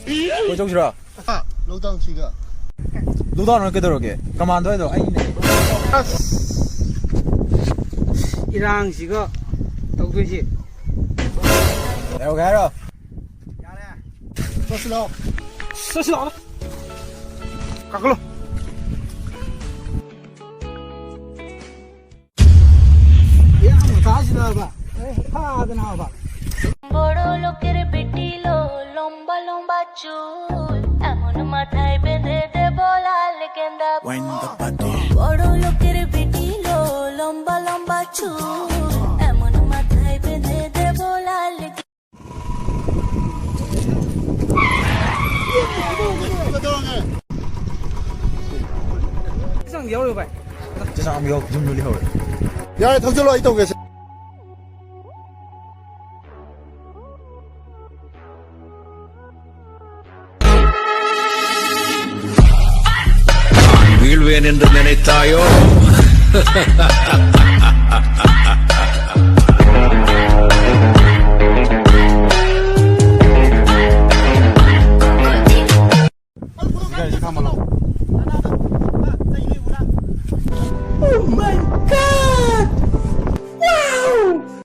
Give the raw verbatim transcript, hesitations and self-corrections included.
ꯀꯣꯏ ꯆꯧꯁꯤꯔꯣ? ꯂꯧꯗꯥꯡꯁꯤꯒ꯫ ꯂꯧꯗꯥꯡꯅ ꯀꯩꯗꯧꯔꯒꯦ? ꯀꯃꯥꯟꯗꯣ ꯍꯥꯏꯗꯣ ꯑꯩꯅꯦ꯫ ꯑꯁ! ꯏꯔꯥꯡꯁꯤꯒ ꯇꯧꯗꯣꯏꯁꯤ꯫ ꯌꯥꯎꯒꯦ ꯍꯥꯏꯔꯣ? ꯌꯥꯔꯦ꯫ ꯆꯠꯁꯤ ꯂꯥꯛꯑꯣ꯫ ꯆꯠꯁꯤ ꯂꯥꯛꯑꯣ꯫ ꯀꯥꯈꯠꯂꯣ꯫ ꯌꯥꯝ ꯇꯥꯁꯤꯜꯂꯛꯑꯕ꯫ ꯑꯦ, ꯐꯥꯗꯅꯕ꯫ বড় লোকের বেটি লো লম্বা লম্বা চুল, এমন মাথায় বেঁধে দেব লাল গেঁদা ফুল। বড় লোকের বেটি লো লম্বা লম্বা চুল, এমন মাথায় বেঁধে দেব লাল ꯆꯦꯆꯥꯡ ꯌꯥꯎ, ꯌꯨꯝꯗ ꯂꯩꯍꯧꯔꯦ꯫ ꯌꯥꯔꯦ, ꯊꯧꯖꯤꯜꯂꯣ, ꯑꯩ ꯇꯧꯒꯦꯁꯦ꯫ Will win in the minute tayo. Oh my God! Wow!